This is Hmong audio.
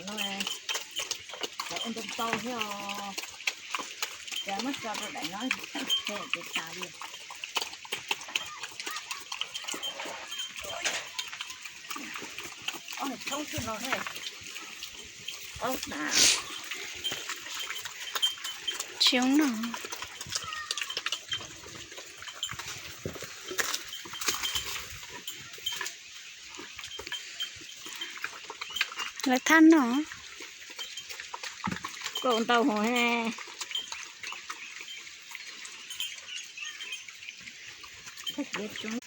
No, cov ua ntau ntau thiab os. Ces muab tso rau daim no, ces tas li. Ob tshoob xwb no, ob na. Tsis zoo noj. Lawv thab noj. Koj ua ntau hov he. Txhob txiav tsoov